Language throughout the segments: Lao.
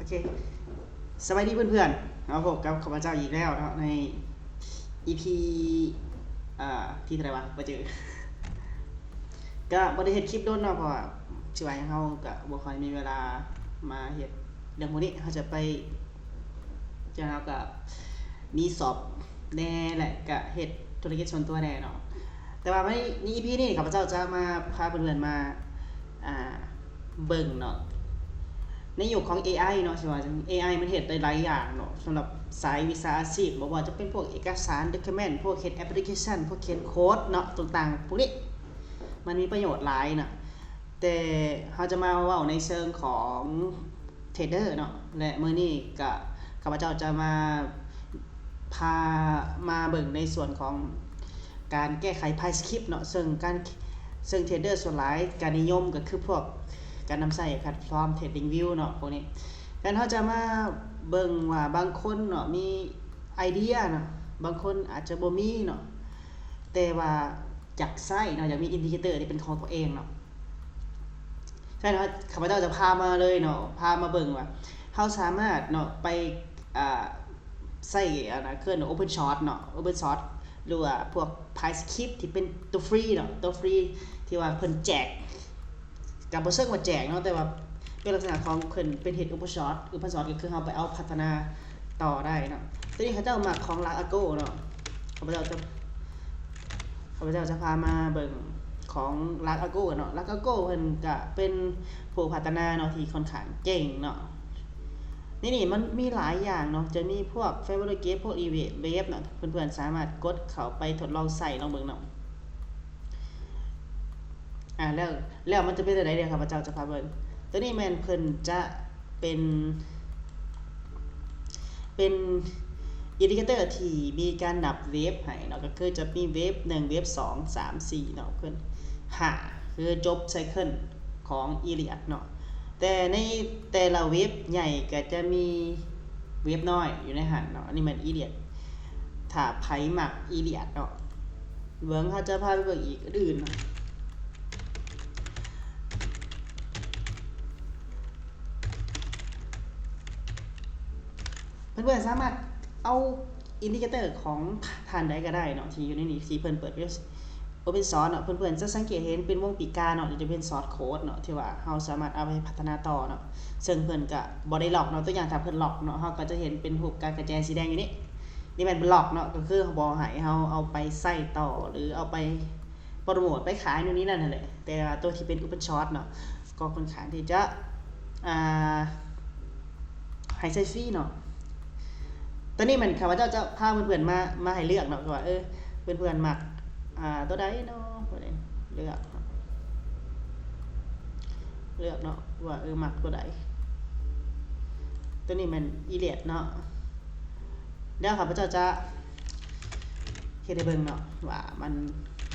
ເຄ ສະບາຍດີເພື່ອນໆ ມາພົບກັບຂ້າພະເຈົ້າອີກແລ້ວເນາະ ໃນອີພີ ອ່າ ທີເທົ່າໃດວະ ບໍ່ຈື່ ກະບໍ່ໄດ້ເຮັດຄລິບດົນເນາະ ເພາະວ່າຊິວ່າຫຍັງ ເຮົາກະບໍ່ຄ່ອຍມີເວລາມາເຮັດເລື່ອງພວກນີ້ ເຮົາຈະໄປ ເຈົ້າເຮົາກະມີສອບແດ່ ແລະ ກະເຮັດທຸລະກິດສ່ວນຕົວແດ່ເນາະ ແຕ່ວ່າໃນ ໃນອີພີນີ້ ຂ້າພະເຈົ້າຈະມາພາເພື່ອນໆມາ ອ່າ ເບິ່ງເນາະ ໃນຍຸກຂອງເອໄອເນາະ ຊິວ່າເອໄອມັນເຮັດໄດ້ຫຼາຍຢ່າງເນາະ ສຳລັບສາຍວິຊາອາຊີບ ບໍ່ວ່າຈະເປັນພວກເອກະສານ document ພວກເຮັດແອັບພລິເຄຊັນ ພວກຂຽນໂຄດເນາະ ຕ່າງໆພວກນີ້ ມັນມີປະໂຫຍດຫຼາຍເນາະ ແຕ່ເຮົາຈະມາເວົ້າໃນເຊີງຂອງເທຣດເດີເນາະ ແລະ ມື້ນີ້ກະ ຂ້າພະເຈົ້າຈະມາ ພາມາເບິ່ງໃນສ່ວນຂອງການແກ້ໄຂ Price Script ເນາະ ເຊິ່ງການ ເຊິ່ງເທຣດເດີສ່ວນຫຼາຍກະນິຍົມກະຄືພວກການນຳໃຊ້ແພລດຟອມ TradingView ເນາະ ພວກນີ້ ແລ້ວເຮົາຈະມາເບິ່ງວ່າບາງຄົນເນາະ ມີໄອເດຍເນາະ ບາງຄົນອາດຈະບໍ່ມີເນາະ ແຕ່ວ່າຢາກໃຊ້ເນາະ ຢາກມີ indicator ທີ່ເປັນຂອງຕົວເອງເນາະ ສະນັ້ນ ຂ້າພະເຈົ້າຈະພາມາເລີຍເນາະ ພາມາເບິ່ງວ່າເຮົາສາມາດເນາະ ໄປ ອ່າ ໃຊ້ ອັນນະ ເອີ້ນ Open Source ເນາະ Open Source ຫຼືວ່າພວກ Price Script ທີ່ເປັນຕົວຟຣີເນາະ ຕົວຟຣີທີ່ວ່າເພິ່ນແຈກ ກະບໍ່ເຊີງວ່າແຈກເນາະ ແຕ່ວ່າເປັນລັກສະນະຂອງເພິ່ນເປັນເຮັດ Open Source Open Source ກະຄືເຮົາໄປເອົາພັດທະນາຕໍ່ໄດ້ເນາະ ໂຕນີ້ເຂົາເຈົ້າມັກຂອງ Lark Argo ເນາະ ຂ້າພະເຈົ້າຈະ ຂ້າພະເຈົ້າຈະພາມາເບິ່ງຂອງ Lark Argo ເນາະ Lark Argo ເພິ່ນກະເປັນຜູ້ພັດທະນາເນາະ ທີ່ຂ້ອນຂ້າງເກັ່ງເນາະ ໃນນີ້ມັນມີຫຼາຍຢ່າງເນາະ ຈະມີພວກ Fabric Wave ພວກ Elevate Wave ເນາະ ເພື່ອນໆສາມາດກົດເຂົ້າໄປທົດລອງໃຊ້ລອງເບິ່ງເນາະ ອາ ແລ້ວ ແລ້ວມັນຈະເປັນແນວໃດເດີ ຂ້າພະເຈົ້າຈະພາເບິ່ງ ໂຕນີ້ແມ່ນເພິ່ນຈະເປັນ ເປັນ indicator ທີ່ມີການນັບເວບໃຫ້ເນາະ ກະຄືຈະມີເວບໜຶ່ງ ເວບສອງ ສາມ ສີ່ເນາະ ເພິ່ນ ຫ້າ ຄືຈົບ cycle ຂອງ Elliott ເນາະ ແຕ່ໃນແຕ່ລະເວບໃຫຍ່ກະຈະມີເວບນ້ອຍຢູ່ໃນຫັ້ນເນາະ ອັນນີ້ແມ່ນ Elliott ຖ້າໃຜມັກ Elliott ເນາະ ເບິ່ງ ເຮົາຈະພາໄປເບິ່ງອີກອື່ນເນາະ ເພື່ອນໆສາມາດເອົາ indicator ຂອງທ່ານໃດກະໄດ້ເນາະ ທີ່ຢູ່ໃນນີ້ ທີ່ເພິ່ນເປີດເປັນ Open Source ເນາະ ເພື່ອນໆຈະສັງເກດເຫັນເປັນວົງປີກາເນາະ ທີ່ຈະເປັນ source code ເນາະ ທີ່ວ່າເຮົາສາມາດເອົາໄປພັດທະນາຕໍ່ເນາະ ເຊິ່ງເພິ່ນກະບໍ່ໄດ້ລັອກເນາະ ຕົວຢ່າງຖ້າເພິ່ນລັອກເນາະ ເຮົາກະຈະເຫັນເປັນຮູບການກະແຈສີແດງຢູ່ນີ້ ນີ້ແມ່ນລັອກເນາະ ກະຄືບໍ່ໃຫ້ເຮົາເອົາໄປໃຊ້ຕໍ່ ຫຼືເອົາໄປໂປຣໂມດ ໄປຂາຍໂນ່ນນີ້ນັ້ນຫັ້ນແຫຼະ ແຕ່ວ່າໂຕທີ່ເປັນ Open Source ເນາະ ກໍຂ້ອນຂ້າງທີ່ຈະ ອ່າ ໃຫ້ໃຊ້ຟຣີເນາະ ຕອນນີ້ແມ່ນຂ້າພະເຈົ້າຈະພາເພື່ອນໆມາ ມາໃຫ້ເລືອກເນາະ ວ່າ ເອີ ເພື່ອນໆມັກ ອ່າ ໂຕໃດເນາະ ເລືອກ ເລືອກເນາະ ວ່າ ເອີ ມັກໂຕໃດ ໂຕນີ້ແມ່ນ Elliott ເນາະ ແລ້ວຂ້າພະເຈົ້າຈະເຮັດໃຫ້ເບິ່ງເນາະ ວ່າມັນ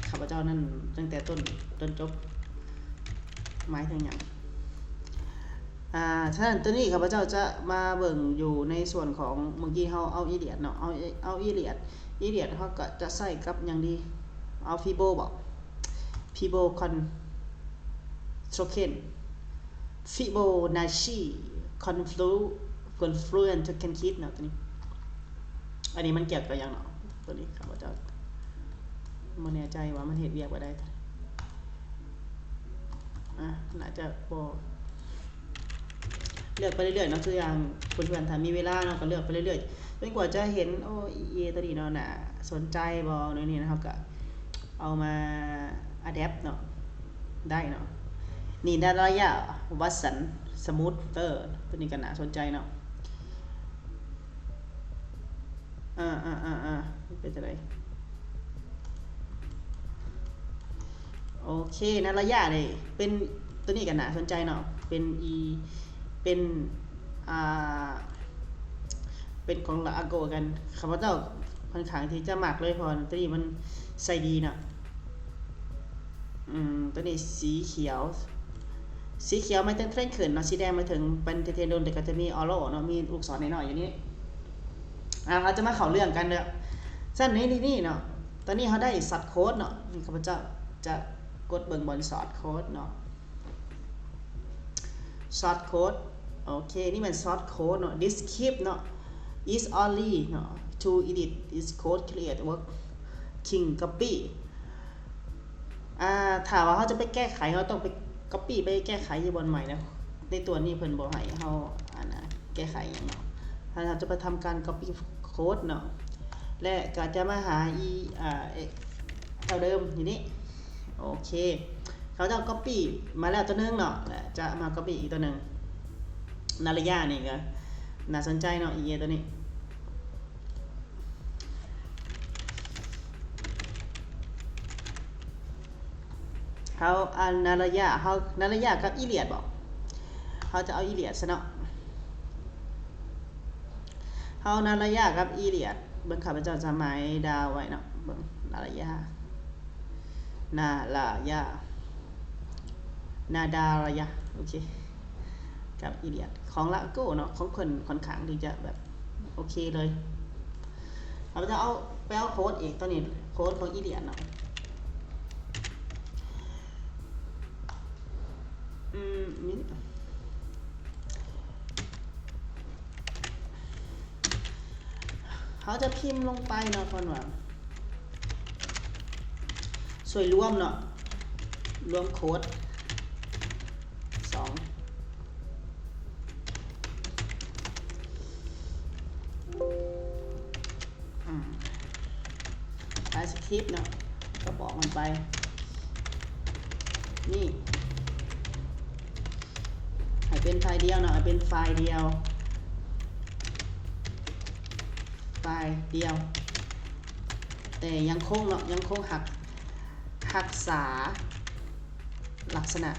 ຂ້າພະເຈົ້ານັ້ນຕັ້ງແຕ່ຕົ້ນຈົນຈົບ ໝາຍເຖິງຫຍັງ ອ່າ ສະນັ້ນ ໂຕນີ້ຂ້າພະເຈົ້າຈະມາເບິ່ງຢູ່ໃນສ່ວນຂອງ ເມື່ອກີ້ເຮົາເອົາ Elliott ເນາະ ເອົາ ເອົາ Elliott Elliott ເຮົາກະຈະໃຊ້ກັບຫຍັງດີ ເອົາ Fibo ບໍ Fibo Con Token Fibonacci Conflu Confluence Token Kit ເນາະ ໂຕນີ້ ອັນນີ້ມັນກ່ຽວກັບຫຍັງເນາະ ໂຕນີ້ຂ້າພະເຈົ້າບໍ່ແນ່ໃຈວ່າມັນເຮັດວຽກແບບໃດ ອາ ໜ້າຈະບໍ່ ເລືອກໄປເລື້ອຍໆເນາະ ຄືຢ່າງເພື່ອນໆ ຖ້າມີເວລາເນາະ ກະເລືອກໄປເລື້ອຍໆ ຈົນກວ່າຈະເຫັນ ໂອ້ ອີເອ ໂຕນີ້ເນາະ ໜ້າສົນໃຈບໍ່ ໂນ່ນນີ້ນະ ເຮົາກະເອົາມາ adapt ເນາະ ໄດ້ເນາະ ນີ້ Naraya Watson Smoother ໂຕນີ້ກະໜ້າສົນໃຈເນາະ ອາໆໆໆ ເປັນຈັ່ງໃດ ໂອເຄ Naraya ນີ້ເປັນ ໂຕນີ້ກະໜ້າສົນໃຈເນາະ ເປັນອີ ເປັນ ອ່າ ເປັນຂອງ Lark Argo ກັນ ຂ້າພະເຈົ້າຂ້ອນຂ້າງທີ່ຈະມັກເລີຍ ເພາະວ່າໂຕນີ້ມັນໃຊ້ດີເນາະ ອືມ ໂຕນີ້ສີຂຽວ ສີຂຽວໝາຍເຖິງເທຣນຂຶ້ນເນາະ ສີແດງໝາຍເຖິງເປັນເທຣນລົງ ແຕ່ກະຈະມີ arrow ເນາະ ມີລູກສອນນ້ອຍໆຢູ່ນີ້ ອາ ເຮົາຈະມາເຂົ້າເລື່ອງກັນເດີ ສະນັ້ນ ໃນທີ່ນີ້ເນາະ ຕອນນີ້ເຮົາໄດ້ source code ເນາະ ຂ້າພະເຈົ້າຈະກົດເບິ່ງບ່ອນ source code ເນາະ source code ໂອເຄ ນີ້ແມ່ນ source code ເນາະ this script ເນາະ is only ເນາະ to edit this code create working copy ອ່າ ຖ້າວ່າເຮົາຈະໄປແກ້ໄຂ ເຮົາຕ້ອງໄປ copy ໄປແກ້ໄຂຢູ່ບ່ອນໃໝ່ນະ ໃນຕົວນີ້ເພິ່ນບໍ່ໃຫ້ເຮົາ ອັນນະ ແກ້ໄຂຫຍັງເນາະ ເຮົາຈະໄປທຳການ copy code ເນາະ ແລະ ກໍຈະມາຫາອີ ອ່າ ເອ ເທົ່າເດີມຢູ່ນີ້ ໂອເຄ ເຂົາເຈົ້າ copy ມາແລ້ວຕົວໜຶ່ງເນາະ ແລະ ຈະມາ copy ອີກຕົວໜຶ່ງ ນາລະຍານີ້ກໍໜ້າສົນໃຈເນາະ ອີເອ ຕົວນີ້ ເຮົາ ອັນ ນາລະຍາ ເຮົາ ນາລະຍາກັບອີລຽດບໍ ເຮົາຈະເອົາອີລຽດຊະເນາະ ເຮົາ ນາລະຍາກັບອີລຽດ ເບິ່ງ ຂ້າພະເຈົ້າຈະໝາຍດາວໄວ້ເນາະ ເບິ່ງ ນາລະຍາ ນາລະຍາ ນາດາລະຍາ ໂອເຄ ກັບອີລຽດ ຂອງລາໂກ້ເນາະ ຂອງເພິ່ນຂ້ອນຂ້າງທີ່ຈະແບບ ໂອເຄເລີຍ ເຮົາຈະເອົາ ໄປເອົາໂຄດອີກ ຕົວນີ້ໂຄດຂອງອີລຽດເນາະ ອືມ ນີ້ ເຮົາຈະພິມລົງໄປເນາະ ເພິ່ນວ່າ ຊ່ວຍລວມເນາະ ລວມໂຄດ ສອງ ອາ ໄຟລ໌ສະຄຣິບເນາະ ກໍບອກມັນໄປ ນີ້ ໃຫ້ເປັນໄຟລ໌ດຽວເນາະ ໃຫ້ເປັນໄຟລ໌ດຽວ ໄຟລ໌ດຽວ ແຕ່ຍັງຄົງເນາະ ຍັງຄົງຮັກ ຮັກສາລັກສະນະ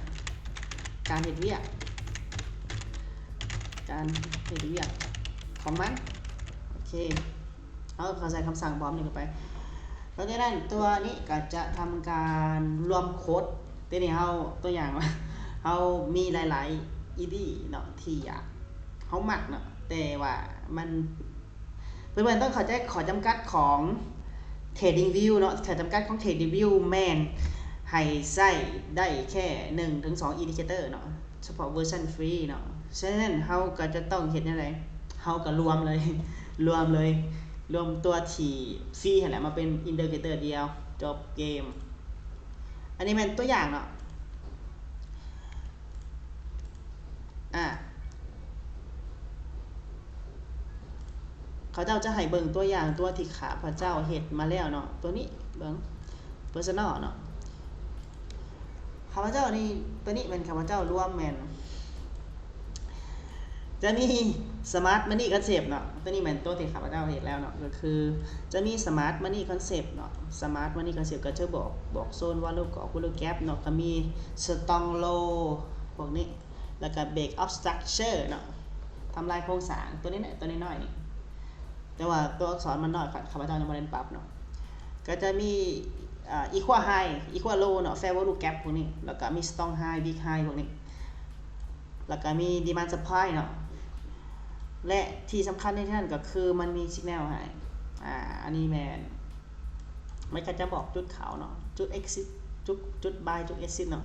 ການເຮັດວຽກ ການເຮັດວຽກຂອງມັນ ໂອເຄ ເຮົາ ເຮົາໃສ່ຄຳສັ່ງບອມນີ້ເຂົ້າໄປ ຫຼັງຈາກນັ້ນຕົວນີ້ກໍຈະທຳການລວມໂຄດ ທີນີ້ເຮົາ ຕົວຢ່າງວ່າ ເຮົາມີຫຼາຍໆ ອີດີ ເນາະ ທີ່ຢາກ ເຮົາມັກເນາະ ແຕ່ວ່າມັນ ເພື່ອນໆຕ້ອງເຂົ້າໃຈຂໍ້ຈຳກັດຂອງ TradingView ເນາະ ຂໍ້ຈຳກັດຂອງ TradingView ແມ່ນໃຫ້ໃຊ້ໄດ້ແຄ່ໜຶ່ງເຖິງສອງ indicator ເນາະ ສະເພາະເວີຊັນຟຣີເນາະ ສະນັ້ນເຮົາກໍຈະຕ້ອງເຮັດແນວໃດ? ເຮົາກໍລວມເລີຍ ລວມເລີຍ ລວມຕົວທີ່ຟຣີຫັ້ນແຫຼະມາເປັນ indicator ດຽວ ຈົບເກມ ອັນນີ້ແມ່ນຕົວຢ່າງເນາະ ອາ ເຂົາເຈົ້າຈະໃຫ້ເບິ່ງຕົວຢ່າງຕົວທີ່ຂ້າພະເຈົ້າເຮັດມາແລ້ວເນາະ ຕົວນີ້ເບິ່ງ Personal ເນາະ ຂ້າພະເຈົ້ານີ້ ຕົວນີ້ແມ່ນຂ້າພະເຈົ້າລວມແມ່ນ ຈະມີ Smart Money Concept ເນາະ ຕົວນີ້ແມ່ນຕົວທີ່ຂ້າພະເຈົ້າເຮັດແລ້ວເນາະ ກໍຄືຈະມີ Smart Money Concept ເນາະ Smart Money Concept ກໍຈະບອກ ບອກໂຊນ Value Gap Value Gap ເນາະ ກໍມີ Strong Low ພວກນີ້ ແລ້ວກໍ Break of Structure ເນາະ ທຳລາຍໂຄງສ້າງ ຕົວນີ້ແຫຼະ ຕົວນ້ອຍໆນີ້ ແຕ່ວ່າຕົວອັກສອນມັນນ້ອຍ ຂ້າພະເຈົ້າຍັງບໍ່ໄດ້ປັບເນາະ ກໍຈະມີ ອ່າ Equal High Equal Low ເນາະ Fair Value Gap ພວກນີ້ ແລ້ວກໍມີ Strong High Weak High ພວກນີ້ ແລ້ວກໍມີ Demand Supply ເນາະ ແລະ ທີ່ສຳຄັນໃນທີ່ນັ້ນກໍຄືມັນມີ Signal ໃຫ້ ອາ ອັນນີ້ແມ່ນ ມັນກໍຈະບອກຈຸດເຂົ້າເນາະ ຈຸດ Exit ຈຸດ ຈຸດ Buy ຈຸດ Exit ເນາະ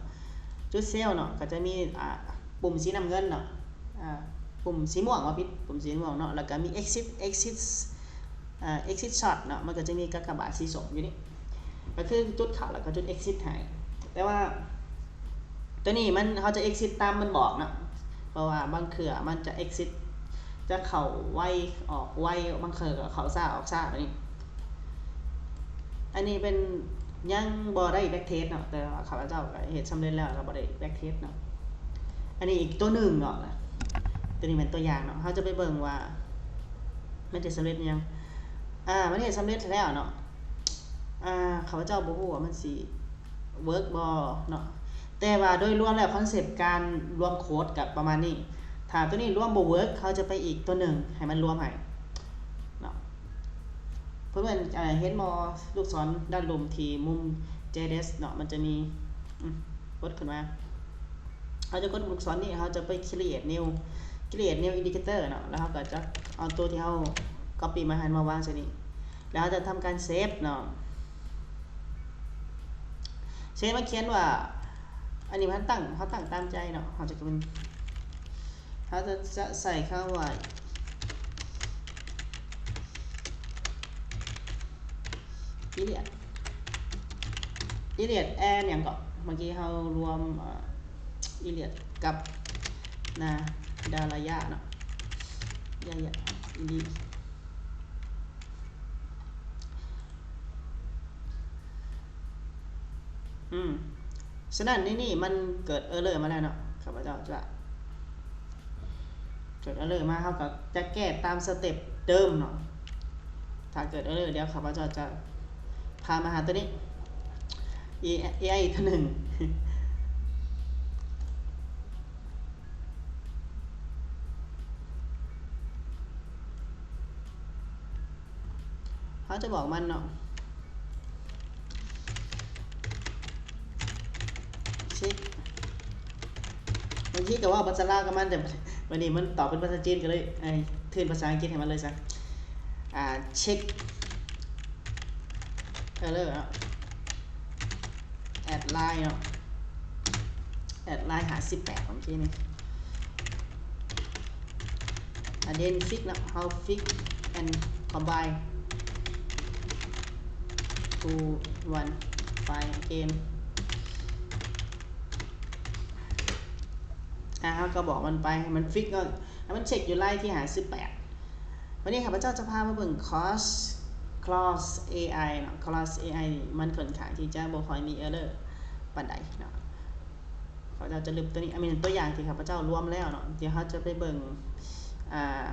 ຈຸດ Sell ເນາະ ກໍຈະມີ ອ່າ ປຸ່ມສີນ້ຳເງິນເນາະ ອ່າ ປຸ່ມສີມ່ວງ ວ່າຜິດ ປຸ່ມສີມ່ວງເນາະ ແລ້ວກໍມີ Exit Exit ອ່າ Exit Short ເນາະ ມັນກໍຈະມີກາກະບາດສີສົ້ມຢູ່ນີ້ ກໍຄືຈຸດເຂົ້າ ແລ້ວກໍຈຸດ Exit ໃຫ້ ແຕ່ວ່າ ຕົວນີ້ມັນ ເຮົາຈະ Exit ຕາມມັນບອກເນາະ ເພາະວ່າບາງເທື່ອມັນຈະ Exit ຈະເຂົ້າໄວ ອອກໄວ ບາງເທື່ອກໍເຂົ້າຊ້າ ອອກຊ້າ ແບບນີ້ ອັນນີ້ເປັນ ຍັງບໍ່ໄດ້ Back Test ເນາະ ແຕ່ວ່າຂ້າພະເຈົ້າກໍເຮັດສຳເລັດແລ້ວ ກໍບໍ່ໄດ້ Back Test ເນາະ ອັນນີ້ອີກຕົວໜຶ່ງເນາະ ຕົວນີ້ແມ່ນຕົວຢ່າງເນາະ ເຮົາຈະໄປເບິ່ງວ່າມັນຈະສຳເລັດຫຍັງ ອາ ມັນເຮັດສຳເລັດແລ້ວເນາະ ອາ ຂ້າພະເຈົ້າບໍ່ຮູ້ວ່າມັນຊິ ເວີກບໍ່ເນາະ ແຕ່ວ່າໂດຍລວມແລ້ວ ຄອນເຊັບການລວມໂຄດກໍປະມານນີ້ ຖ້າຕົວນີ້ລວມບໍ່ເວີກ ເຮົາຈະໄປອີກຕົວໜຶ່ງໃຫ້ມັນລວມໃຫ້ເນາະ ເພື່ອນໆ ເຫັນບໍ່ ລູກສອນດ້ານລຸ່ມທີ່ມຸມ J D S ເນາະ ມັນຈະມີ ອືມ ກົດຂຶ້ນມາ ເຮົາຈະກົດລູກສອນນີ້ ເຮົາຈະໄປ create new create new indicator ເນາະ ແລ້ວເຮົາກໍຈະເອົາຕົວທີ່ເຮົາ copy ມາຫັ້ນມາວາງໃສ່ນີ້ ແລ້ວເຮົາຈະທຳການ save ເນາະ save ມາຂຽນວ່າ ອັນນີ້ມັນຕັ້ງ ເຮົາຕັ້ງຕາມໃຈເນາະ ເຮົາຈະເປັນ ເຮົາຈະ ຈະໃສ່ຄຳວ່າ Elliott Elliott and ຫຍັງເກາະ? ເມື່ອກີ້ເຮົາລວມ ເອີ Elliott ກັບ Nadaraya ເນາະ Elliott Elliott ອືມ ສະນັ້ນໃນນີ້ມັນເກີດ error ມາແລ້ວເນາະ ຂ້າພະເຈົ້າຈະ ເກີດ error ມາ ເຮົາກໍຈະແກ້ຕາມສະເຕັບເດີມເນາະ. ຖ້າເກີດ error ດຽວຂ້າພະເຈົ້າຈະພາມາຫາຕົວນີ້ ເອໄອ ຕົວໜຶ່ງ ເຮົາຈະບອກມັນເນາະ ເຊັກ ບາງທີກໍເວົ້າພາສາລາວກັບມັນ ແຕ່ບາດນີ້ມັນຕອບເປັນພາສາຈີນ ກໍເລີຍ ເອີ ເທີນພາສາອັງກິດໃຫ້ມັນເລີຍຊະ ອ່າ ເຊັກ error ເນາະ add line ເນາະ add line ຫ້າສິບແປດ ເມື່ອກີ້ນີ້ and then fix ເນາະ how fix and compile to one file again ອ່າ ເຮົາກໍບອກມັນໄປໃຫ້ມັນ fix ເນາະ ໃຫ້ມັນເຊັກຢູ່ລາຍທີຫ້າສິບແປດ. ວັນນີ້ຂ້າພະເຈົ້າຈະພາມາເບິ່ງ Claude Claude ເອໄອ ເນາະ Claude ເອໄອ ນີ້ມັນຂ້ອນຂ້າງທີ່ຈະບໍ່ຄ່ອຍມີ error ປານໃດເນາະ. ຂ້າພະເຈົ້າຈະລຶບຕົວນີ້ ອັນນີ້ຕົວຢ່າງທີ່ຂ້າພະເຈົ້າລວມແລ້ວເນາະ ດຽວເຮົາຈະໄປເບິ່ງ ອ່າ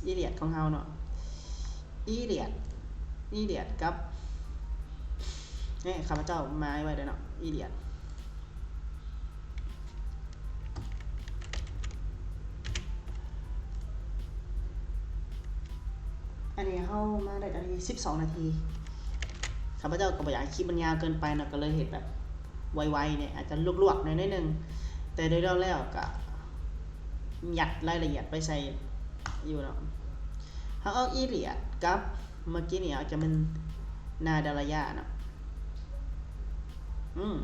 Elliott ຂອງເຮົາເນາະ Elliott Elliott ກັບ ນີ້ ຂ້າພະເຈົ້າໝາຍໄວ້ແລ້ວເນາະ Elliott ອັນນີ້ເຮົາມາໄດ້ຕອນນີ້ສິບສອງນາທີ ຂ້າພະເຈົ້າກໍບໍ່ຢາກໃຫ້ຄລິບມັນຍາວເກີນໄປເນາະ ກໍເລີຍເຮັດແບບໄວໆ ແດ່ ອາດຈະລວກໆ ໜ້ອຍໜຶ່ງ ແຕ່ໂດຍລວມແລ້ວກໍຍັດລາຍລະອຽດໄປໃສ່ຢູ່ເນາະ. ເຮົາເອົາ Elliott ກັບເມື່ອກີ້ນີ້ ອາດຈະແມ່ນ Nadaraya ເນາະ ອືມ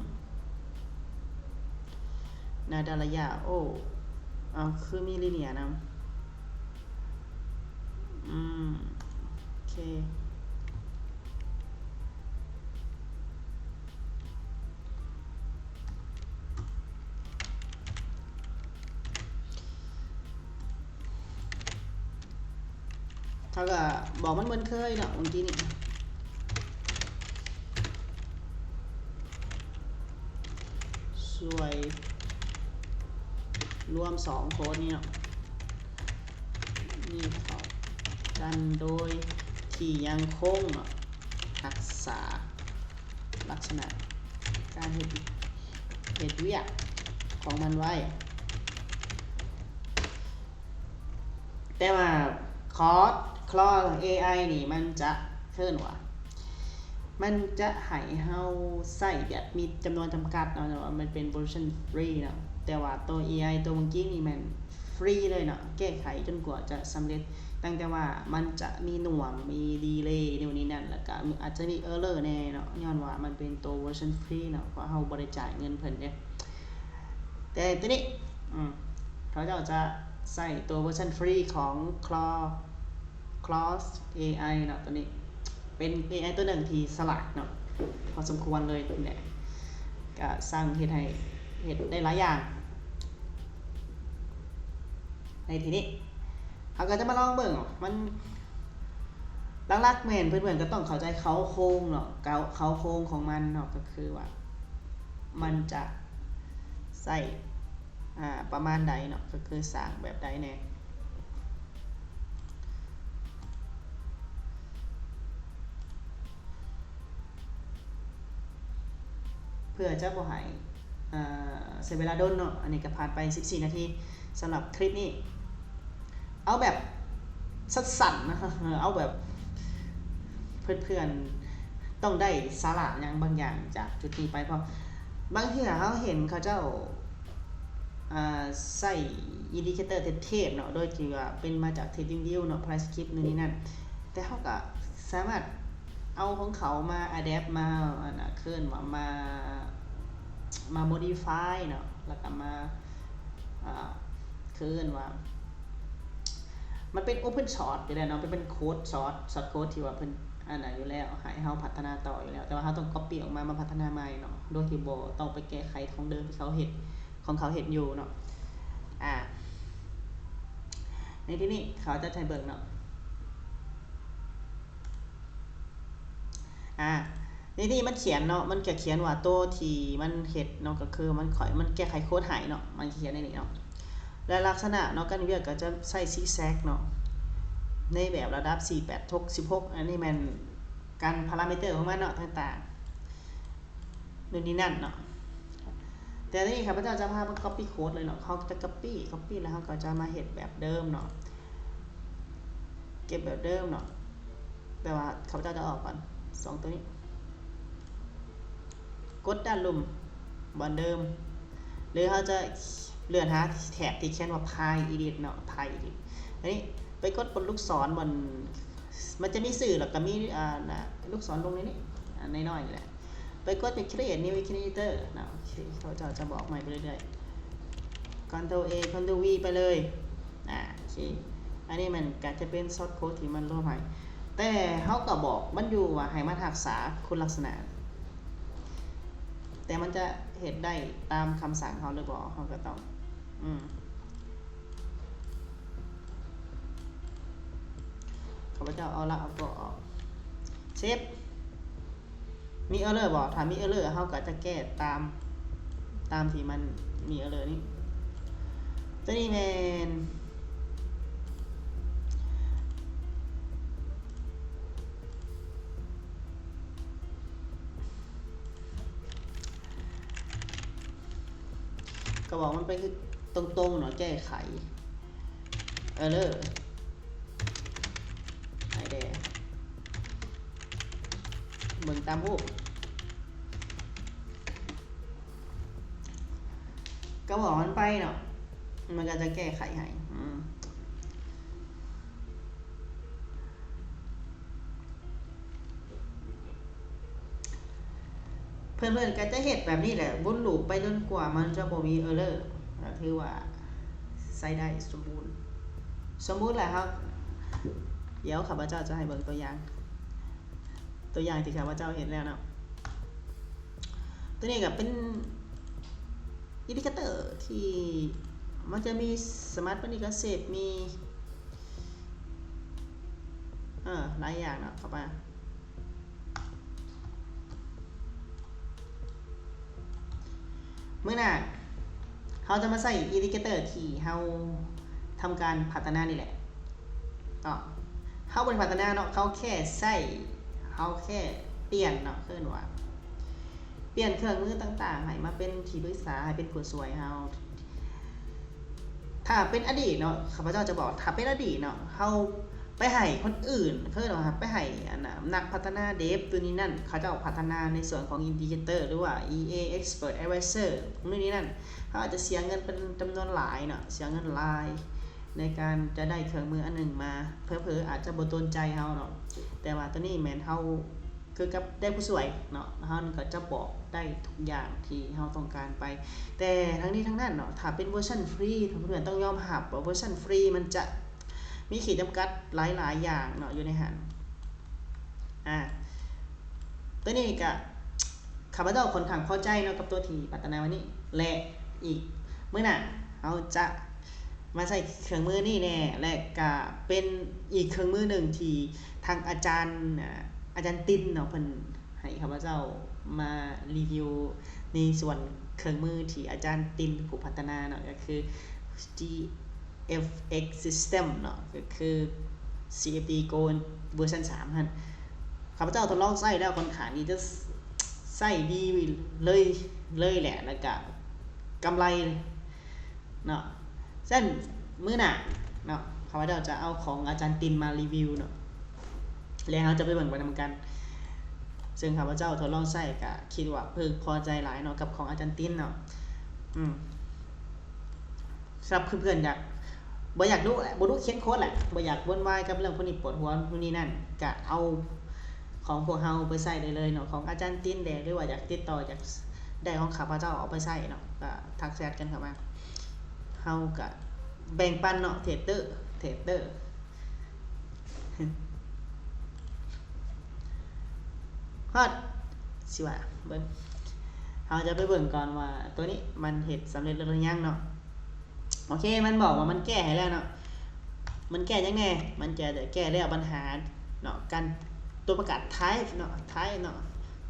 Nadaraya ໂອ້ ເອົາ ຄືມີ Linear ນຳ ອືມ ໂອເຄ ເຮົາກໍບອກມັນເໝືອນເຄີຍເນາະ ເມື່ອກີ້ນີ້ ຊ່ວຍລວມສອງໂຄດນີ້ເນາະ ນີ້ເຂົ້າກັນໂດຍທີ່ຍັງຄົງເນາະ ຮັກສາ ລັກສະນະການເຮັດ ເຮັດວຽກຂອງມັນໄວ້ ແຕ່ວ່າ Claude Claude ເອໄອ ນີ້ມັນຈະເອີ້ນວ່າ ມັນຈະໃຫ້ເຮົາໃຊ້ແບບມີຈຳນວນຈຳກັດເນາະ ແຕ່ວ່າມັນເປັນເວີຊັນຟຣີເນາະ ແຕ່ວ່າໂຕ ເອໄອ ໂຕເມື່ອກີ້ນີ້ແມ່ນຟຣີເລີຍເນາະ ແກ້ໄຂຈົນກວ່າຈະສຳເລັດ ຕັ້ງແຕ່ວ່າມັນຈະມີໜ່ວງ ມີດີເລ ໂນ່ນນີ້ນັ້ນ ແລ້ວກະອາດຈະມີເອີເຣີແດ່ເນາະ ຍ້ອນວ່າມັນເປັນໂຕເວີຊັນຟຣີເນາະ ເພາະເຮົາບໍ່ໄດ້ຈ່າຍເງິນເພິ່ນເດ້. ແຕ່ໂຕນີ້ ອືມ ເຂົາເຈົ້າຈະໃຊ້ໂຕເວີຊັນຟຣີຂອງ Claude Claude ເອໄອ ເນາະ ໂຕນີ້ເປັນເອໄອໂຕໜຶ່ງທີ່ສະຫຼາດເນາະ ພໍສົມຄວນເລີຍແຫຼະ ກະສັ່ງເຮັດໃຫ້ ເຮັດໄດ້ຫຼາຍຢ່າງ. ໃນທີ່ນີ້ ເຮົາກໍຈະມາລອງເບິ່ງ ມັນ ຫຼັກໆແມ່ນເພື່ອນໆກໍຕ້ອງເຂົ້າໃຈເຄົ້າໂຄງເນາະ ເຄົ້າ ເຄົ້າໂຄງຂອງມັນເນາະ ກໍຄືວ່າມັນຈະໃຊ້ ອ່າ ປະມານໃດເນາະ ກໍຄືສ້າງແບບໃດແດ່ ເພື່ອຈະບໍ່ໃຫ້ ເອີ ເສຍເວລາດົນເນາະ ອັນນີ້ກໍຜ່ານໄປສິບສີ່ນາທີ ສຳລັບຄລິບນີ້ ເອົາແບບສັ້ນໆນະ ເອົາແບບເພື່ອນໆຕ້ອງໄດ້ສາລະຫຍັງບາງຢ່າງຈາກຈຸດນີ້ໄປ ເພາະບາງເທື່ອເຮົາເຫັນເຂົາເຈົ້າ ອ່າ ໃຊ້ອິນດິເຄເຕີເທບເນາະ ໂດຍທີ່ວ່າເປັນມາຈາກ TradingView ເນາະ Price Script ໂນ່ນນີ້ນັ້ນ ແຕ່ເຮົາກໍສາມາດເອົາຂອງເຂົາມາ adapt ມາ ອັນນະ ເອີ້ນວ່າມາ ມາ modify ເນາະ ແລ້ວກໍມາ ອ່າ ເ ເອີ້ນວ່າ ມັນເປັນ open source ຢູ່ແລ້ວເນາະ ເປັນ code source source code ທີ່ວ່າເພິ່ນອັນນັ້ນຢູ່ແລ້ວ ໃຫ້ເຮົາພັດທະນາຕໍ່ຢູ່ແລ້ວ ແຕ່ວ່າເຮົາຕ້ອງ copy ອອກມາ ມາພັດທະນາໃໝ່ເນາະ ໂດຍທີ່ບໍ່ຕ້ອງໄປແກ້ໄຂຂອງເດີມທີ່ເຂົາເຮັດ ຂອງເຂົາເຮັດຢູ່ເນາະ. ອາ ໃນທີ່ນີ້ເຂົາຈະໃຫ້ເບິ່ງເນາະ ອາ ໃນນີ້ມັນຂຽນເນາະ ມັນຈະຂຽນວ່າໂຕທີ່ມັນເຮັດເນາະ ກໍຄືມັນຂ້ອຍ ມັນແກ້ໄຂໂຄດໃຫ້ເນາະ ມັນຂຽນໃນນີ້ເນາະ ແລະ ລັກສະນະເນາະ ການວຽກກໍຈະໃຊ້ zigzag ເນາະ ໃນແບບລະດັບສີ່ ແປດ ຫົກ ສິບຫົກ ອັນນີ້ແມ່ນການ parameter ຂອງມັນເນາະ ຕ່າງໆ ໂນ່ນນີ້ນັ້ນເນາະ. ແຕ່ນີ້ຂ້າພະເຈົ້າຈະພາມາ copy code ເລີຍເນາະ ເຮົາຈະ copy copy ແລ້ວເຮົາກໍຈະມາເຮັດແບບເດີມເນາະ ເກັບແບບເດີມເນາະ ແຕ່ວ່າຂ້າພະເຈົ້າຈະອອກກ່ອນ ສອງໂຕນີ້ ກົດດ້ານລຸ່ມບ່ອນເດີມ ຫຼືເຮົາຈະເລື່ອນຫາແຖບທີ່ຂຽນວ່າ Pi Edit ເນາະ Pi Edit ອັນນີ້ໄປກົດບົນລູກສອນບ່ອນ ມັນຈະມີຊື່ ແລ້ວກໍມີ ອ່າ ລູກສອນລົງໃນນີ້ ອັນນ້ອຍໆນີ້ແຫຼະ ໄປກົດ Create New Initiator ເນາະ ໂອເຄ ເຂົາເຈົ້າຈະບອກໃໝ່ໄປເລື້ອຍໆ Ctrl A Ctrl V ໄປເລີຍ ອາ ໂອເຄ ອັນນີ້ມັນກໍຈະເປັນ source code ທີ່ມັນລວມໃຫ້ ແຕ່ເຮົາກໍບອກມັນຢູ່ວ່າໃຫ້ມັນຮັກສາຄຸນລັກສະນະ ແຕ່ມັນຈະເຮັດໄດ້ຕາມຄຳສັ່ງເຮົາຫຼືບໍ່ ເຮົາກໍຕ້ອງ ອືມ ຂ້າພະເຈົ້າເອົາລະ ເອົາກໍອອກ ເຊບ ມີ error ບໍ່? ຖ້າມີ error ເຮົາກໍຈະແກ້ຕາມ ຕາມທີ່ມັນມີ error ນີ້ ຕົວນີ້ແມ່ນ ກໍບອກມັນໄປຄືຕົງໆເນາະ ແກ້ໄຂ error ໃຫ້ແດ່ ເບິ່ງຕາມຮູບ ກໍບອກມັນໄປເນາະ ມັນກໍຈະແກ້ໄຂໃຫ້ ອືມ ເພື່ອນໆກໍຈະເຮັດແບບນີ້ແຫຼະ ວົນລູບໄປຈົນກວ່າມັນຈະບໍ່ມີ error ກໍຖືວ່າໃຊ້ໄດ້ສົມບູນ ສົມບູນແລ້ວເຮົາ ດຽວຂ້າພະເຈົ້າຈະໃຫ້ເບິ່ງຕົວຢ່າງ ຕົວຢ່າງທີ່ຂ້າພະເຈົ້າເຮັດແລ້ວເນາະ ຕົວນີ້ກໍເປັນ indicator ທີ່ມັນຈະມີ Smart Money ກັບ Safe ມີ ເອີ ຫຼາຍຢ່າງເນາະ ເຂົ້າມາ ມື້ໜ້າເຮົາຈະມາໃຊ້ indicator ທີ່ເຮົາທຳການພັດທະນານີ້ແຫຼະເນາະ ເຮົາບໍ່ໄດ້ພັດທະນາເນາະ ເຂົາແຄ່ໃຊ້ ເຮົາແຄ່ປ່ຽນເນາະ ເອີ້ນວ່າ ປ່ຽນເຄື່ອງມືຕ່າງໆ ໃຫ້ມາເປັນທີ່ປຶກສາ ໃຫ້ເປັນຜູ້ຊ່ວຍເຮົາ ຖ້າເປັນອະດີດເນາະ ຂ້າພະເຈົ້າຈະບອກ ຖ້າເປັນອະດີດເນາະ ເຮົາໄປໃຫ້ຄົນອື່ນ ເຂົາເອີ້ນວ່າໄປໃຫ້ອັນນ່າ ນັກພັດທະນາ Dev ໂນ່ນນີ້ນັ້ນ ເຂົາເຈົ້າພັດທະນາໃນສ່ວນຂອງ Indicator ຫຼືວ່າ EA Expert Advisor ໂນ່ນນີ້ນັ້ນ ເຮົາອາດຈະເສຍເງິນເປັນຈຳນວນຫຼາຍເນາະ ເສຍເງິນຫຼາຍໃນການຈະໄດ້ເຄື່ອງມືອັນໜຶ່ງມາ ເຜີໆອາດຈະບໍ່ໂດນໃຈເຮົາເນາະ ແຕ່ວ່າໂຕນີ້ແມ່ນເຮົາ ຄືກັບໄດ້ຜູ້ຊ່ວຍເນາະ ເຮົາກໍຈະບອກໄດ້ທຸກຢ່າງທີ່ເຮົາຕ້ອງການໄປ ແຕ່ທັງນີ້ທັງນັ້ນເນາະ ຖ້າເປັນເວີຊັນຟຣີ ເພື່ອນໆຕ້ອງຍອມຮັບວ່າເວີຊັນຟຣີມັນຈະມີຂີດຈຳກັດຫຼາຍໆຢ່າງເນາະ ຢູ່ໃນຫັ້ນ ອາ ໂຕນີ້ກະ ຂ້າພະເຈົ້າຂ້ອນຂ້າງພໍໃຈເນາະ ກັບໂຕທີ່ພັດທະນາມານີ້ ແລະ ອີກມື້ໜ້າເຮົາຈະມາໃຊ້ເຄື່ອງມືນີ້ແດ່ ແລະ ກະເປັນອີກເຄື່ອງມືໜຶ່ງທີ່ທາງອາຈານ ອາ ອາຈານຕິນເນາະ ເພິ່ນໃຫ້ຂ້າພະເຈົ້າມາຣີວິວໃນສ່ວນເຄື່ອງມືທີ່ອາຈານຕິນຜູ້ພັດທະນາເນາະ ກໍຄື GFX System ເນາະ ກໍຄື CFD Go ເວີຊັນສາມຫັ້ນ ຂ້າພະເຈົ້າທົດລອງໃຊ້ແລ້ວ ຂ້ອນຂ້າງທີ່ຈະໃຊ້ດີເລີຍ ເລີຍແຫຼະ ແລ້ວກະກຳໄລເນາະ. ຊັ້ນມື້ໜ້າເນາະ ຂ້າພະເຈົ້າຈະເອົາຂອງອາຈານຕິນມາຣີວິວເນາະ ແລ້ວເຮົາຈະໄປເບິ່ງໄປນຳກັນ. ເຊິ່ງຂ້າພະເຈົ້າທົດລອງໃຊ້ ກະຄິດວ່າເພິ່ງພໍໃຈຫຼາຍເນາະ ກັບຂອງອາຈານຕິນເນາະ. ອືມ ສຳລັບເພື່ອນໆຢາກ ບໍ່ຢາກດຸແຫຼະ ບໍ່ດຸຂຽນໂຄດແຫຼະ ບໍ່ຢາກວຸ່ນວາຍກັບເລື່ອງພວກນີ້ ປວດຫົວພວກນີ້ນັ້ນ ກະເອົາຂອງພວກເຮົາໄປໃຊ້ໄດ້ເລີຍເນາະ ຂອງອາຈານຕິນແດ່ ຫຼືວ່າຢາກຕິດຕໍ່ ຢາກໄດ້ຂອງຂ້າພະເຈົ້າເອົາໄປໃຊ້ເນາະ ກະທັກແຊັດກັນເຂົ້າມາ ເຮົາກະ ແບ່ງປັນເນາະ ເທຣດເດີ ເທຣດເດີ ຮອດ ຊິວ່າເບິ່ງ ເຮົາຈະໄປເບິ່ງກ່ອນວ່າໂຕນີ້ມັນເຮັດສຳເລັດແລ້ວຫຼືຍັງເນາະ. ໂອເຄ ມັນບອກວ່າມັນແກ້ໃຫ້ແລ້ວເນາະ. ມັນແກ້ຫຍັງແດ່? ມັນຈະແກ້ແລ້ວບັນຫາເນາະ ການຕົວະປະກາດ type ເນາະ type ເນາະ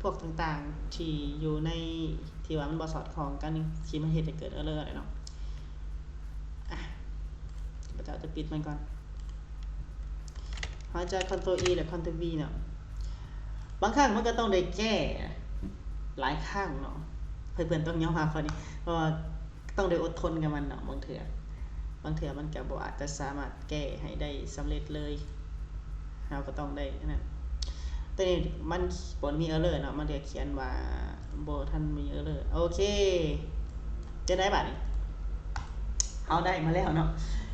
ພວກຕ່າງໆທີ່ຢູ່ໃນ ທີ່ວ່າມັນບໍ່ສອດຄ່ອງກັນ ທີ່ມັນເຮັດໃຫ້ເກີດ error ເນາະ. ອາ ຂ້າພະເຈົ້າຈະປິດມັນກ່ອນ. ເຮົາຈະ Ctrl E ແລະ Ctrl V ເນາະ. ບາງຄັ້ງມັນກໍຕ້ອງໄດ້ແກ້ຫຼາຍຄັ້ງເນາະ ເພື່ອນໆຕ້ອງຍອມຮັບຂໍ້ນີ້ ເພາະວ່າຕ້ອງໄດ້ອົດທົນກັບມັນເນາະ. ບາງເທື່ອ ບາງເທື່ອມັນກໍບໍ່ອາດຈະສາມາດແກ້ໃຫ້ໄດ້ສຳເລັດເລີຍ ເຮົາກໍຕ້ອງໄດ້ອັນນັ້ນ. ໂຕນີ້ມັນບໍ່ມີ error ເນາະ ມັນຈະຂຽນວ່າບໍ່ທັນມີ error. ໂອເຄ ຈັ່ງໃດບາດນີ້? ເຮົາໄດ້ມາແລ້ວເນາະ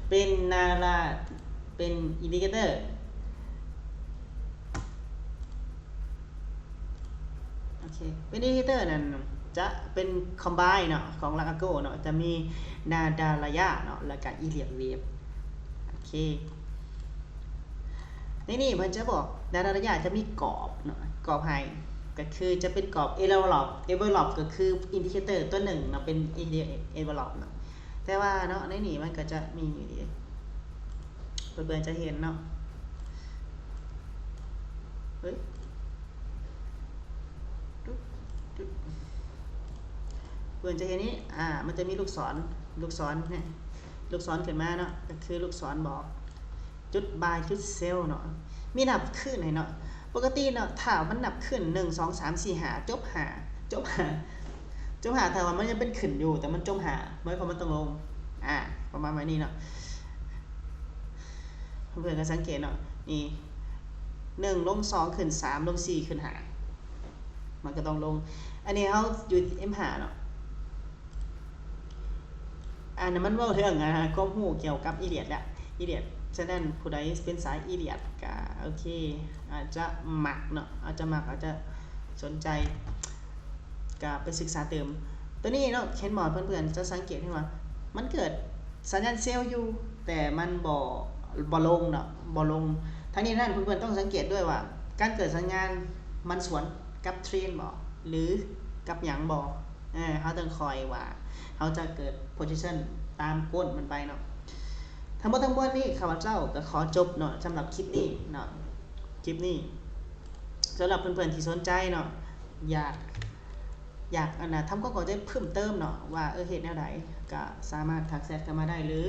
ເປັນນາລາ ເປັນ indicator ໂອເຄ ເປັນ indicator ນັ້ນຈະເປັນ combine ເນາະ ຂອງ Lakago ເນາະ ຈະມີນາດາລະຍະເນາະ ແລ້ວກະ Elliott wave. ໂອເຄ ໃນນີ້ເພິ່ນຈະບອກ ນາດາລະຍະຈະມີກອບເນາະ ກອບໃຫ້ ກໍຄືຈະເປັນກອບ envelope. Envelope ກໍຄື indicator ຕົວໜຶ່ງເນາະ ເປັນ envelope ເນາະ. ແຕ່ວ່າເນາະ ໃນນີ້ມັນກໍຈະມີ ເພື່ອນໆຈະເຫັນເນາະ ເອີຍ ເພື່ອນຈະເຫັນນີ້ ອາ ມັນຈະມີລູກສອນ ລູກສອນນີ້ ລູກສອນຂຶ້ນມາເນາະ ກໍຄືລູກສອນບອກ ຈຸດ buy ຈຸດ sell ເນາະ ມີນັບຂຶ້ນໃຫ້ເນາະ. ປົກກະຕິເນາະ ຖ້າມັນນັບຂຶ້ນ ໜຶ່ງ ສອງ ສາມ ສີ່ ຫ້າ ຈົບຫ້າ ຈົບຫ້າ ຈົບຫ້າ ຖ້າວ່າມັນຍັງເປັນຂຶ້ນຢູ່ ແຕ່ມັນຈົບຫ້າ ໝາຍຄວາມວ່າມັນຕ້ອງລົງ ອາ ປະມານແບບນີ້ເນາະ. ເພື່ອນກໍສັງເກດເນາະ ນີ້ ໜຶ່ງ ລົງ ສອງ ຂຶ້ນ ສາມ ລົງ ສີ່ ຂຶ້ນ ຫ້າ ມັນກໍຕ້ອງລົງ. ອັນນີ້ເຮົາຢູ່ M ຫ້າ ເນາະ. ອັນນັ້ນມັນເວົ້າເລື່ອງ ອາ ຄວາມຮູ້ກ່ຽວກັບ Elliott ແຫຼະ Elliott. ສະນັ້ນຜູ້ໃດເປັນສາຍ Elliott ກະໂອເຄ ອາດຈະມັກເນາະ ອາດຈະມັກ ອາດຈະສົນໃຈ ກະໄປສຶກສາຕື່ມ. ໂຕນີ້ເນາະ ເຫັນບໍ່ ເພື່ອນໆຈະສັງເກດເຫັນວ່າ ມັນເກີດສັນຍານເຊວຢູ່ ແຕ່ມັນບໍ່ ບໍ່ລົງເນາະ ບໍ່ລົງ. ທັງນີ້ນັ້ນ ເພື່ອນໆຕ້ອງສັງເກດດ້ວຍວ່າ ການເກີດສັນຍານມັນສວນກັບເທຣນບໍ່ ຫຼື ກັບຫຍັງບໍ່? ເອີ ເຮົາຕ້ອງຄອຍວ່າ ເຮົາຈະເກີດ position ຕາມກົ້ນມັນໄປເນາະ. ທັງໝົດທັງມວນນີ້ ຂ້າພະເຈົ້າກໍຂໍຈົບເນາະ ສຳລັບຄລິບນີ້ເນາະ ຄລິບນີ້ ສຳລັບເພື່ອນໆທີ່ສົນໃຈເນາະ ຢາກ ຢາກ ອັນນ່າ ທຳຄວາມເຂົ້າໃຈເພີ່ມເຕີມເນາະ ວ່າ ເອີ ເຮັດແນວໃດ ກໍສາມາດທັກແຊັດເຂົ້າມາໄດ້ ຫຼື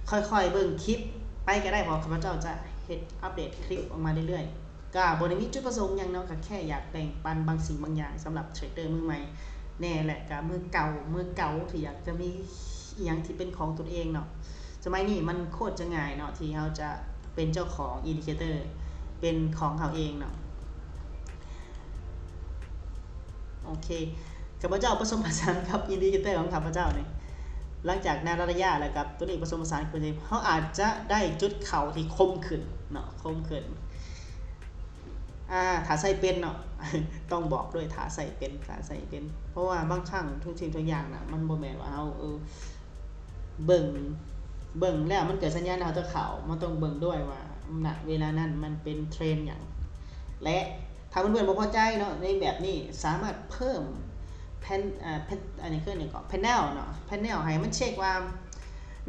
ຄ່ອຍໆເບິ່ງຄລິບໄປກໍໄດ້ ເພາະຂ້າພະເຈົ້າຈະເຮັດອັບເດດຄລິບອອກມາເລື້ອຍໆ. ກໍບໍ່ໄດ້ມີຈຸດປະສົງຫຍັງເນາະ ກໍແຄ່ຢາກແບ່ງປັນບາງສິ່ງບາງຢ່າງສຳລັບເທຣດເດີມືໃໝ່ແດ່ ແລະ ກໍມືເກົ່າ ມືເກົ່າທີ່ຢາກຈະມີອີ່ຫຍັງທີ່ເປັນຂອງຕົນເອງເນາະ. ສະໄໝນີ້ມັນໂຄດຈະງ່າຍເນາະ ທີ່ເຮົາຈະເປັນເຈົ້າຂອງ indicator ເປັນຂອງເຮົາເອງເນາະ. ໂອເຄ ຂ້າພະເຈົ້າປະສົມປະສານກັບ indicator ຂອງຂ້າພະເຈົ້ານີ້ ຫຼັງຈາກນາດາລະຍະ ແລ້ວກັບຕົວນີ້ປະສົມປະສານຂຶ້ນ ເຮົາອາດຈະໄດ້ຈຸດເຂົ້າທີ່ຄົມຂຶ້ນເນາະ ຄົມຂຶ້ນ. ອາ ຖ້າໃຊ້ເປັນເນາະ ຕ້ອງບອກດ້ວຍ ຖ້າໃຊ້ເປັນ ຖ້າໃຊ້ເປັນ ເພາະວ່າບາງຄັ້ງທຸກສິ່ງທຸກຢ່າງນະ ມັນບໍ່ແມ່ນວ່າເຮົາ ເອີ ເບິ່ງ ເບິ່ງແລ້ວມັນເກີດສັນຍານເຮົາຈະເຂົ້າ ມັນຕ້ອງເບິ່ງດ້ວຍວ່າ ນະ ເວລານັ້ນມັນເປັນເທຣນຫຍັງ ແລະ ຖ້າເພື່ອນໆບໍ່ພໍໃຈເນາະ ໃນແບບນີ້ສາມາດເພີ່ມ pan ອາ pan ອັນນີ້ຄືຫຍັງເກາະ panel ເນາະ panel ໃຫ້ມັນເຊັກວ່າ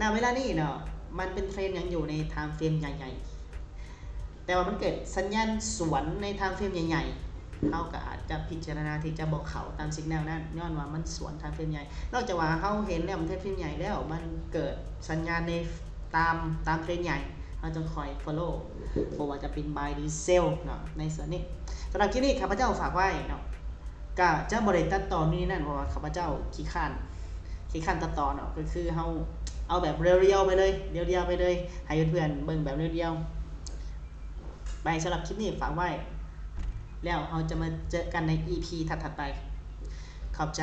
ນະ ເວລານີ້ເນາະ ມັນເປັນເທຣນຫຍັງຢູ່ໃນ time frame ໃຫຍ່ໆ ແຕ່ວ່າມັນເກີດສັນຍານສວນໃນ time frame ໃຫຍ່ໆ ເຮົາກໍອາດຈະພິຈາລະນາທີ່ຈະບໍ່ເຂົ້າຕາມ signal ນັ້ນ ຍ້ອນວ່າມັນສວນ time frame ໃຫຍ່. ນອກຈາກວ່າເຮົາເຫັນແລ້ວມັນ time frame ໃຫຍ່ແລ້ວ ມັນເກີດສັນຍານໃນຕາມ ຕາມເທຣນໃຫຍ່ ເຮົາຈຶ່ງຄ່ອຍ follow ບໍ່ວ່າຈະເປັນ buy ຫຼື sell ເນາະ ໃນສ່ວນນີ້. ສຳລັບຄລິບນີ້ຂ້າພະເຈົ້າຝາກໄວ້ເນາະ ກະຈະບໍ່ໄດ້ຕັດຕໍ່ນີ້ນັ້ນ ເພາະວ່າຂ້າພະເຈົ້າຂີ້ຄ້ານ ຂີ້ຄ້ານຕັດຕໍ່ເນາະ ກໍຄືເຮົາເອົາແບບລຽວໆໄປເລີຍ ລຽວໆໄປເລີຍ ໃຫ້ເພື່ອນໆເບິ່ງແບບລຽວໆໄປ. ສຳລັບຄລິບນີ້ຝາກໄວ້ ແລ້ວເຮົາຈະມາເຈີກັນໃນ ອີພີ ຖັດໆໄປ. ຂອບໃຈ.